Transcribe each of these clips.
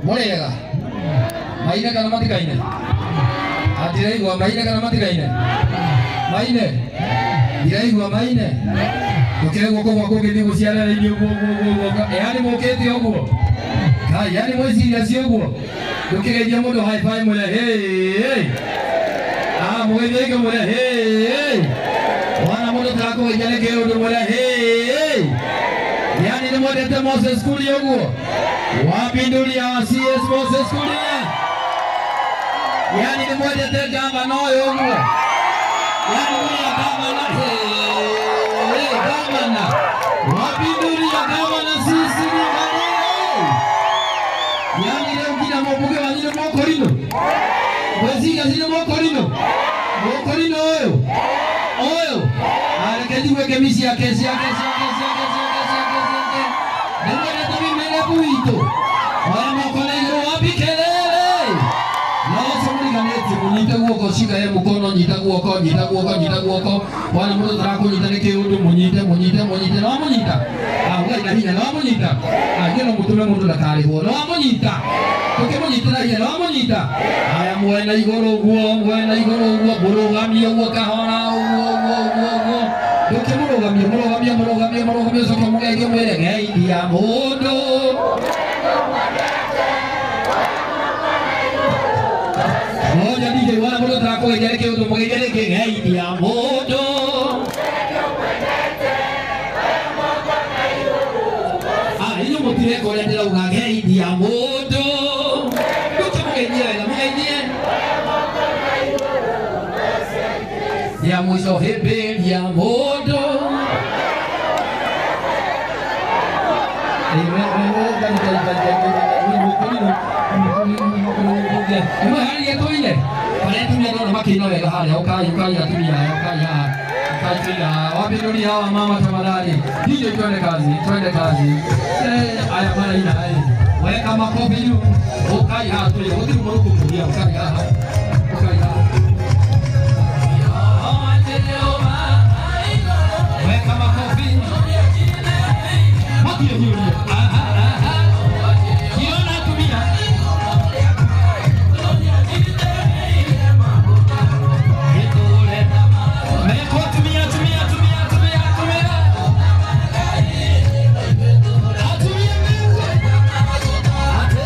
Mũrĩega maine kana matikaine? Andiraigua maine kana matikaine? Maine ndiraigua maine. Ndũkĩre guoko gwaku ũgĩthiĩ gũciarĩrĩirie ũguo ũguo ũguo ũguo. Yaani mũkĩte ũguo kai, yaani mwĩciria ci ũguo. Ndũkĩgeithia mũndũ high five mwĩre hey hey. Ah, mũgeithie rĩngĩ mwĩre hey hey. Wana mũndũ tarakũgeithia nĩ kĩũndũ mwĩre hey hey. Yaani nĩ mwendete Moses Kuria ũguo? Wapindulia wa CS Moses Kuria. Yaani nĩ mwendete gavana ũyũ ũguo? Yaani huyu gavana, hey, gavana. Wapindulia gavana sisi ni gani? Yaani leo nginya mũmbunge wanyu nĩ mũkũrinũ? Mweciria ci nĩ mũkũrinũ? Mũkũrinũ ũyũ? Ũyũ? Areke njigue ngemi ciake ciake ciake ciake ciake ciake ciake. Nĩ mwendete mĩmerebu witũ? Oya moko na igũrũ wapi kelele. Na ũcio mũriganĩtie mũnyite guoko, shika ye mkono, nyita guoko, nyita guoko, nyita guoko. Bwana mũndũ tarakũnyita nĩ kĩũndũ, mũnyite, mũnyite, mũnyite. Nĩ wamũnyita? Ah, ugai na hinya, nĩ wamũnyita? Ah, no mũtũme mũndũ ndakarĩhwo. Nĩ wamũnyita? Tũkĩmũnyite na hinya, nĩ wamũnyita? Aya, mwena igũrũ ũguo, mwena igũrũ ũguo, mũrũgamie ũguo kahora ũguo ũguo ũguo ũguo. Ndũkĩmũrũgamie, mũrũgamie, mũrũgamie, mũrũgamie, ũcoke mũgeithie mwĩre geithia mũndũ. Moja DJ wana mũndũ tarakũgeithia nĩ kĩũndũ, mũgeithie rĩngĩ geithia mũndũ. Ah, inyuĩ mũtireka ũrĩa ndĩrauga geithia mũndũ. Ndũkĩmũgeithie wega, mũgeithie. Ya mwisho hĩmbĩria mũndũ. Nĩmweharĩrie tũine? Harĩa atumia ndona makĩina wega harĩa, ũkai ũkai atumia aya, ũkai haha, ũkai tũine haha. Wapindulia hawa mama tafadhali. DJ twende kazi, twende kazi. Aya maraina eh. Weka makofi juu. Ũkai haha tũine, gũtirĩ mũrũkũ ũkai haha. Ũkai haha. Weka makofi. Matie hiyo. Aha aha. Kiona atumia. Meko atumia atumia atumia atumia atumia. Atumia meko. Ate.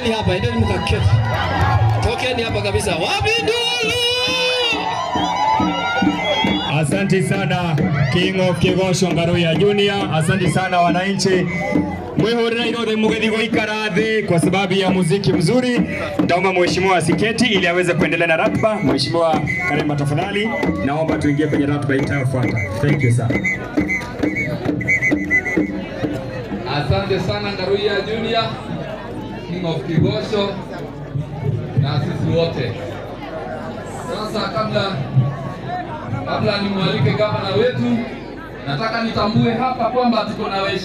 Tokeni hapa, endeni mkaketi. Tokeni hapa kabisa. Wapi ndulu? Asante sana King of Kigosho Ngaruiya Junior, asante sana wananchi. Mwihurira irore mugethi guikara thi kwa sababu ya muziki mzuri. Ndaomba mheshimiwa asiketi ili aweze kuendelea na ratiba. Mheshimiwa Karemba, tafadhali naomba tuingie kwenye ratiba itayofuata. Thank you sir. Asante sana Ngaruiya Junior, King of Kigosho na sisi wote. Sasa kabla nimwalike gavana wetu, nataka nitambue hapa kwamba tuko na waheshimiwa